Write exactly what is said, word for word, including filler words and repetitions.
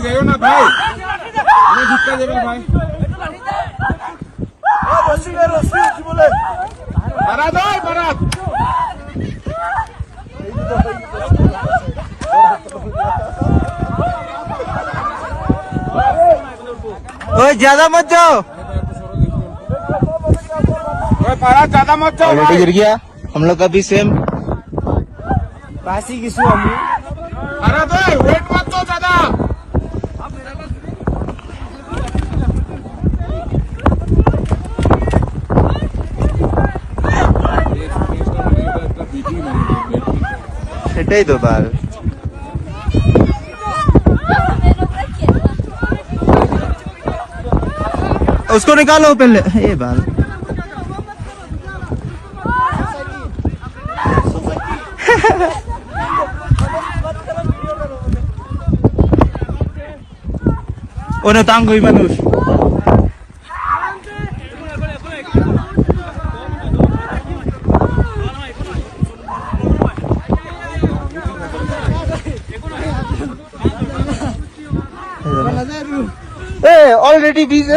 যাইও না ভাই, আমরা ভিক্ষা দেবেন ভাই। ভাড়া দাও, ভাড়া। ओए, ज्यादा मत जाओ। ओए, भाड़ा ज्यादा मत जाओ ऑलरेडी भाई। गिर गया हम लोग का भी सेम। पासी की सुअम। अरे भाई, वेट मत दो ज्यादा। সেটাই তো বাল। उसको निकालो पहले। ए बाल। Ono tangwi manus. Hey, already busy.